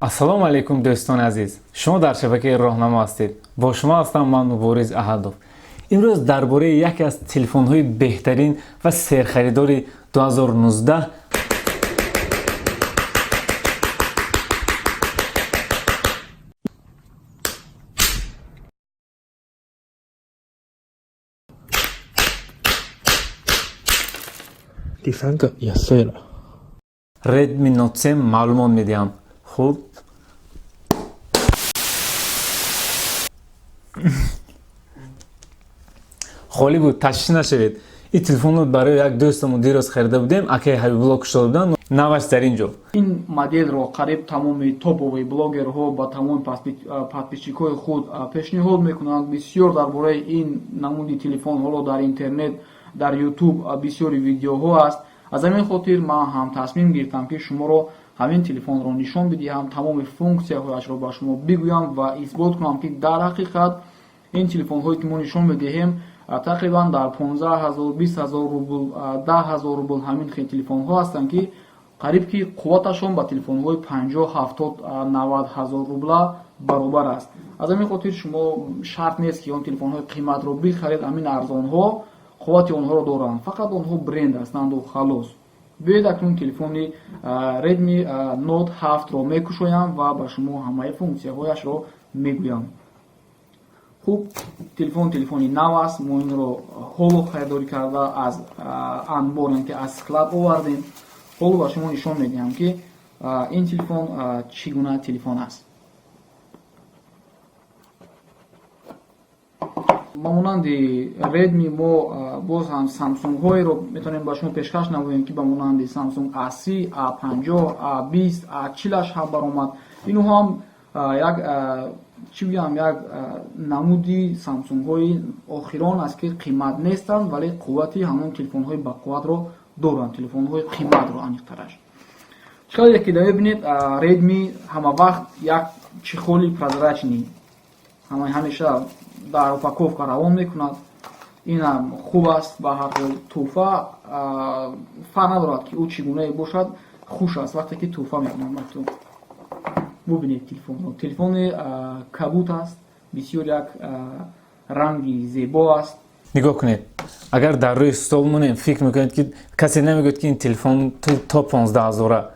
Ассалому алайкум, дӯстони азиз! Шумо дар шабакаи Роҳнамо ҳастед. Бо шумо ҳастам ман, Мубориз Аҳадов. Имрӯз дар бораи яке аз телефонҳои беҳтарин ва серхаридори 2019, 第三个也碎了。 Redmi Note 7 маълумот медиҳам. Хуб, холӣ буд, ташвиш нашавед. Ин телефонро барои як дӯстамон дирӯз харида будем, акаи Ҳабибулло кушода буданд, наваш дар ин ҷо. Ин моделро қариб тамоми топовый блогерҳо ба тамоми подписчикҳои худ пешниҳод мекунанд. Бисёр дар бораи ин намуди телефон ҳоло дар интернет, дар Ютуб бисёри видеоҳо аст. Аз ҳамин хотир ман ҳам тасмим гирифтам, ки шуморо ҳамин телефонро нишон бидиҳам, тамоми функсияҳояшро ба шумо бигӯям ва исбот кунам, ки дар ҳақиқат ин телефонҳое, ки мо нишон медиҳем, тақрибан дар 15 000, 20 000 рубл, 10 000 рубл ҳамин хел телефонҳо ҳастанд, ки қариб ки қувваташон ба телефонҳои 50, 70, 90 000 рубла баробар аст. Аз ҳамин хотир шумо шарт нест, ки он телефонҳои қиматро бихаред. Ҳамин арзонҳо қуввати онҳоро доранд, фақат онҳо бренд ҳастанду халос. Биёед, акнун телефони Redmi Note 7-ро мекушоям ва ба шумо ҳамаи функсияҳояшро мегӯям. Хуб, телефон телефони нав аст. Мо инро ҳоло харидорӣ карда, аз анбор, яъне ки аз склад овардем. Ҳоло ба шумо нишон медиҳам, ки ин телефон чӣ гуна телефон аст. Ба монанди Redmi мо боз ҳам Samsung-ҳоеро метавонем ба шумо пешкаш намоем, ки ба монанди Samsung A30, A50, A20, A40 ҳам баромад. Инҳо ҳам як, чӣ гӯям, як намуди Samsung-ҳои охирон аст, ки қимат нестанд, вале қуввати ҳамон телефонҳои бақувватро доранд, телефонҳои қиматро аниқтараш. Чӣ қадре ки мебинед, Redmi ҳама вақт як чехоли прозрачный ҳамеша дар упаковка равон мекунад. Инам хуб аст. Ба ҳар ҳол, тӯҳфа фарқ надорад, ки ӯ чӣ гунае бошад, хуш аст, вақте ки тӯҳфа мекунанд ба ту. Бубинед телефонро. Телефони кабут аст, бисёр як ранги зебо аст. Нигоҳ кунед, агар дар рӯи стол монем, фикр мекунед, ки касе намегӯяд, ки ин телефон то 15 ҳазора,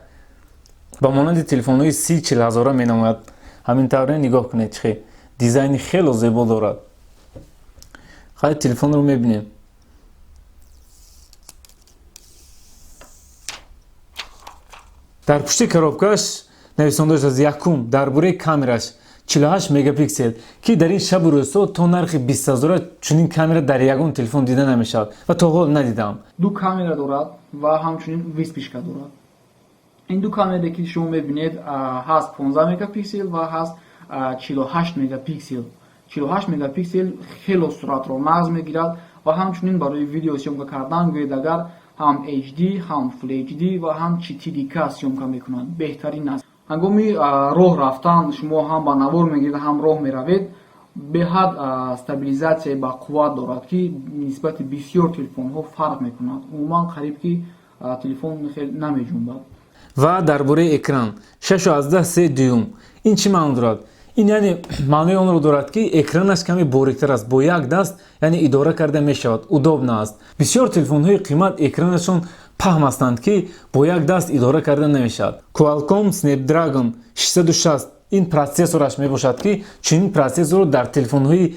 ба монанди телефонҳои 30-40 ҳазора менамояд. Ҳамин тавре, нигоҳ кунед, чӣ дизайни хело зебо дорад. Хайр, телефонро мебинем. Дар пушти коробкааш нависонда шудааст: якум, дар бораи камераш, 48 мегапиксел, ки дар ин шабу рӯзҳо то нархи 20 ҳазора чунин камера дар ягон телефон дида намешавад ва то ҳол надидам. Ду камера дорад ва ҳамчунин вспышка дорад. Ин ду камере, ки шумо мебинед, ҳаст 15 мегапиксел ва ҳаст 48 мегапиксел. 48 мегапиксел хело суратро нағз мегирад ва ҳамчунин барои видеосъёмка кардан, гӯед агар, ҳам HD, ҳам Full HD ва ҳам 4K съёмка мекунад. Беҳтарин аст. Ҳангоми роҳ рафтан шумо ҳам ба навор мегиред, ҳам роҳ меравед. Беҳад стабилизатсияи бақувват дорад, ки нисбати бисёр телефонҳо фарқ мекунад. Умуман, қариб ки телефон хел намеҷунбад. Ва дар бораи экран, 6,3 дюйм. Ин чӣ маъно дорад? Ин яъне маънои онро дорад, ки экранаш каме бориктар аст, бо як даст яъне идора карда мешавад, удобно аст. Бисёр телефонҳои қимат экранашон паҳм ҳастанд, ки бо як даст идора карда намешавад. Qualcomm Snapdragon 660 ин процессораш мебошад, ки чунин процессорро дар телефонҳои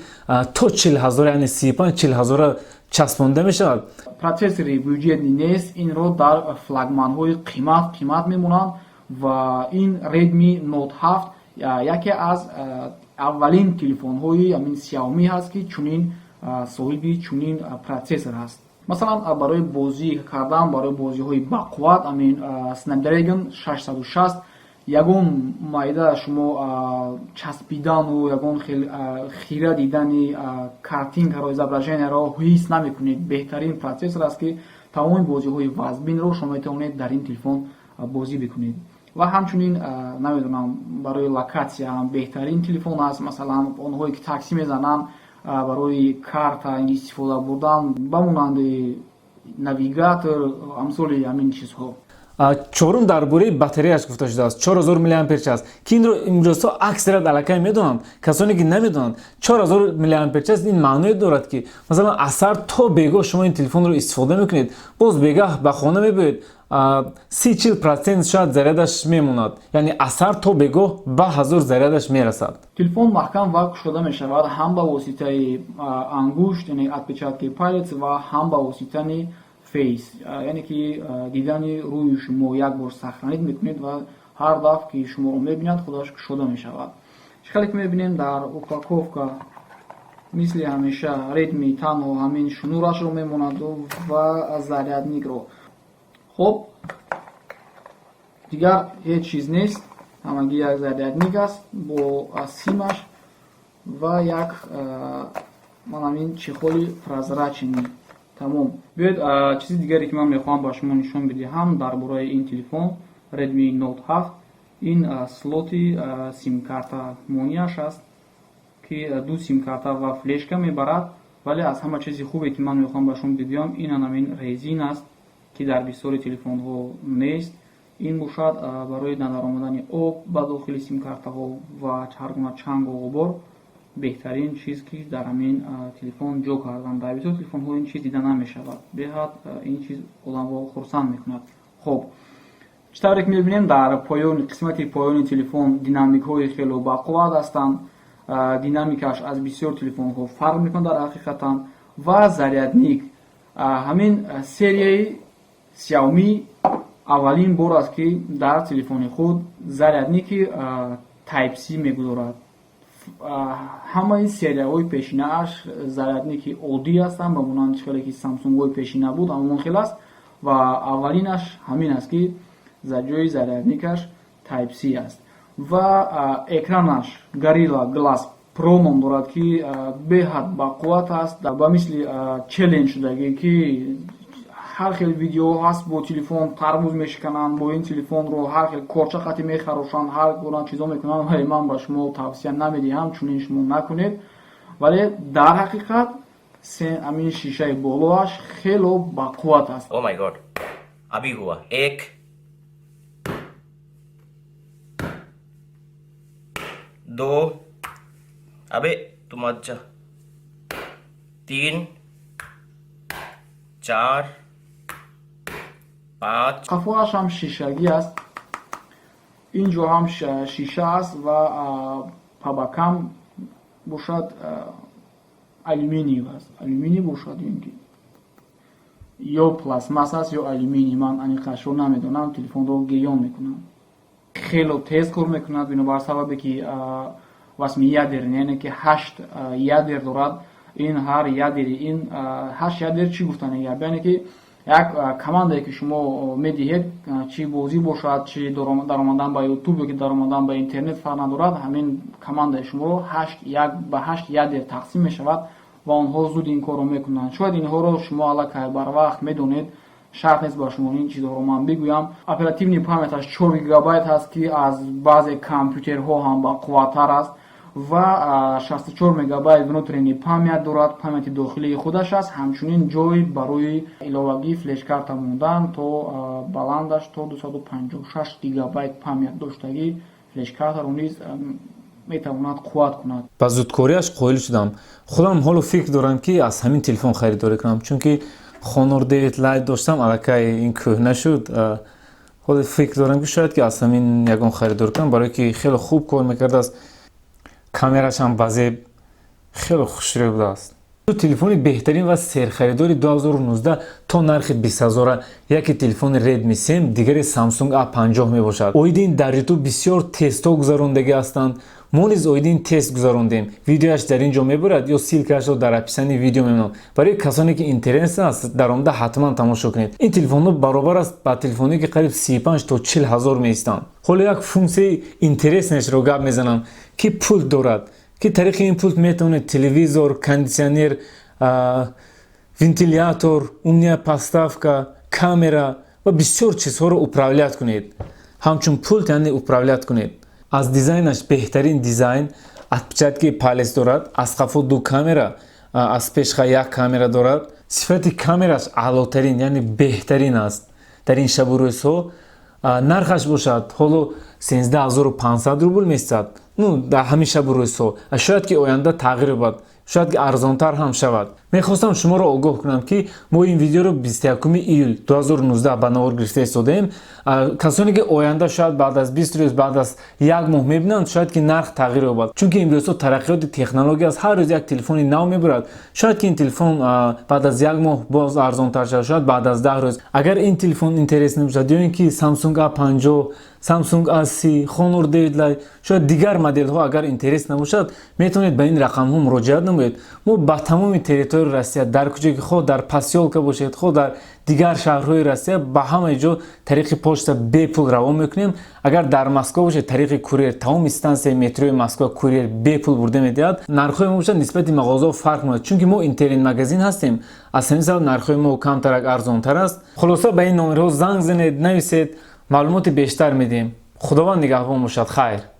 то 40 ҳазор, яъне 35-40 ҳазора часпонда мешавад. Процессори бюджетный нест. Инро дар флагманҳои қимат қимат мемонанд ва ин Redmi Note 7 яке аз аввалин телефонҳои ҳамин Xiaomi ҳаст, ки чунин соҳиби чунин процессор ҳаст. Масалан, барои бозӣ кардан, барои бозиҳои бақувват ҳамин Snapdragon 660 ягон майда шумо часпидану ягон хел хира дидани картинкаро, изображенияро ҳис намекунед. Беҳтарин процессор аст, ки тамоми бозиҳои вазбинро шумо метавонед дар ин телефон бозӣ бикунед. Ва ҳамчунин, намедонам, барои локатсия ҳам беҳтарин телефон аст. Масалан, онҳое ки таксӣ мезананд, барои карта истифода бурдан, ба монанди навигатор, амсоли ҳамин чизҳо. Чорум, дар бораи батареяш гуфта шудааст, 4000 миллиампер-час, ки инро имрӯзҳо аксарият аллакай медонанд. Касоне ки намедонанд, 4000 миллиампер-час ин маъное дорад, ки масалан, аз сар то бегоҳ шумо ин телефонро истифода мекунед, боз бегаҳ ба хона мебиёед, 30-40% шояд зарядаш мемонад, яъне аз сар то бегоҳ ба 1000 зарядаш мерасад. Телефон маҳкам ва кушода мешавад ҳам ба воситаи ангушт, яъне отпечатки палец, ва ҳам ба воситаи face, яъне ки дидани рӯи шумо. Як бор сохранить мекунед ва ҳар дафъ ки шуморо мебинад, худаш кушода мешавад. Чӣ хеле ки мебинем, дар упаковка мисли ҳамеша Redmi танҳо ҳамин шнурашро мемонаду ва зарядникро. Хоб, дигар ҳеҷ чиз нест, ҳамагӣ як зарядник аст бо симаш ва як ман ҳамин чехоли прозрачный, тамом. Биёед, чизи дигаре ки ман мехоҳам ба шумо нишон бидиҳам дар бораи ин телефон Redmi Note 7, ин слоти симкарта монияш аст, ки ду симкарта ва флешка мебарад. Вале аз ҳама чизи хубе ки ман мехоҳам ба шумо бигӯям, ин ҳамин резин аст, ки дар бисёри телефонҳо нест. Ин бошад барои надаромадани об ба дохили симкартаҳо ва ҳар гуна чангу ғубор. Беҳтарин чиз, ки дар ҳамин телефон ҷо кардан. Дар бисёр телефонҳо ин чиз дида намешавад. Беҳад ин чиз одамро хурсанд мекунад. Хоб, чӣ тавре ки мебинем, дар поёни қисмати поёни телефон динамикҳои хело бақувват ҳастанд. Динамикаш аз бисёр телефонҳо фарқ мекунад дар ҳақиқатан. Ва зарядник. Ҳамин серияи Xiaomi аввалин бор аст, ки дар телефони худ зарядники Type-C мегузорад. Ҳамаи серияҳои пешинааш зарядники оддӣ ҳастанд, ба монанди хеле ки Самсунгҳои пешина буд, ҳамон хел аст. Ва аввалинаш ҳамин аст, ки ҷои зарядникаш Type-C аст. Ва экранаш Gorilla Glass Pro ном дорад, ки беҳад бақувват аст. Ба мисли челлендж шудагӣ, ки ҳар хел видеоҳо ҳаст, бо телефон тарбуз мешикананд, бо ин телефонро ҳар хел корча қати мехарошанд, ҳар гуна чизо мекунанд. Вале ман ба шумо тавсия намедиҳам, чунин шумо накунед. Вале дар ҳақиқат ҳамин шишаи болоаш хело бақувват аст. Oh my God, अभी हुआ। एक, दो, अबे तुम अच्छा, तीन, चार, पाँच। Қафоаш ҳам шишагӣ аст, ин ҷо ҳам шиша аст ва по бокам бошад алюминий аст. Алюминий бошад ки ё пластмасс аст, ё алюминий, ман аниқашро намедонам, телефонро гирён мекунам. Хело тез кор мекунад, бинобар сабабе ки восьмиядерный, яъне ки ҳашт ядер дорад. Ин ҳар ядери ин ҳашт ядер чӣ гуфтани гап, яъне ки як командае ки шумо медиҳед, чӣ бозӣ бошад, чӣ даромадан ба Ютуб ё ки даромадан ба интернет, фарқ надорад, ҳамин командаи шуморо ҳашт як ба ҳашт ядер тақсим мешавад ва онҳо зуд ин корро мекунанд. Шояд инҳоро шумо аллакай барвақт медонед, шарт нест ба шумо ин чизҳоро ман бигӯям. Оперативный памяташ 4 гигабайт ҳаст, ки аз баъзе компютерҳо ҳам бақувваттар аст, ва 64 мегабайт внутренний память дорад, памяти дохилии худаш аст. Ҳамчунин ҷой барои иловагии флешкарта мондан то баландаш то 256 гигабайт память доштагӣ флешкартаро низ метавонад қувват кунад. Ба зудкориаш қоил шудам. Худам ҳоло фикр дорам, ки аз ҳамин телефон харидорӣ кунам, чунки Honor 9 Lite доштам, аллакай ин кӯҳна шуд. Ҳоло фикр дорам, ки шояд ки аз ҳамин ягон харидорӣ кунам, барое ки хеле хуб кор мекардааст, камерашам базеб, хеле хушрӯ будааст. Телефони беҳтарин ва серхаридори 2019 то нархи 20 0-ҳазора яке телефони Redmi 7, дигаре Samsung A50 мебошад. Оиди ин дар YouTube бисёр тестҳо гузарондагӣ ҳастанд. Мо низ оиди ин тест гузарондем, видеояш дар ин ҷо мебурад ё ссылкаашро дар описании видео мемонам. Барои касоне ки интерес аст, даромада ҳатман тамошо кунед. Ин телефонҳо баробар аст ба телефоне ки қариб 35 то 40 ҳазор меистанд. Ҳоло як функсияи интереснешро гап мезанам, ки пульт дорад, ки тариқи ин пульт метавонед телевизор, кондитсионер, вентилятор, умная подставка, камера ва бисёр чизҳоро управлять кунед, ҳамчун пульт, яъне управлять кунед. Аз дизайнаш беҳтарин дизайн, отпечатки палец дорад, аз қафо ду камера, аз пешха як камера дорад. Сифати камераш аълотарин, яъне беҳтарин аст дар ин шабу рӯзҳо. Нархаш бошад, ҳоло 13 500 рубл месад, ну, дар ҳамин шабу рӯзҳо. Шояд, ки оянда тағйир ёбад, шояд, ки арзонтар ҳам шавад. Мехостам шуморо огоҳ кунам, ки мо ин видеоро 21 июл 2019 ба навор гирифта истодаем. Касоне ки оянда, шояд баъд аз 20 рӯз, баъд аз як моҳ мебинанд, шояд, ки нарх тағйир ёбад, чунки имрӯзҳо тараққиёти технология аст, ҳар рӯз як телефони нав мебурад. Шояд, ки ин телефон баъд аз як моҳ боз арзонтар шавад, шояд баъд аз 10 рӯз. Агар ин телефон интерес набошад ё ин ки Samsung A50, Samsung A30, Honor 9 Lite, шояд дигар моделҳо агар интерес набошад, метавонед ба ин рақамҳо муроҷиат намоед. Мо ба тамоми территорияи Россия, дар куҷое ки хоҳ дар посёлка бошед, хоҳ дар дигар шаҳрҳои Россия, ба ҳамаи ҷо тариқи почта бепул равон мекунем. Агар дар Москва бошед, тариқи курьер, тамоми стансияи метрои Москва курьер бепул бурда медиҳад. Нархҳои мо бошад, нисбати мағозаҳо фарқ мекунад, чунки мо интернет-магазин ҳастем. Аз ҳамин сабаб нархҳои мо камтарак арзонтар аст. Хулоса, ба ин номерҳо занг занед, нависед, маълумоти бештар медиҳем. Худованд нигаҳбон бошад. Хайр.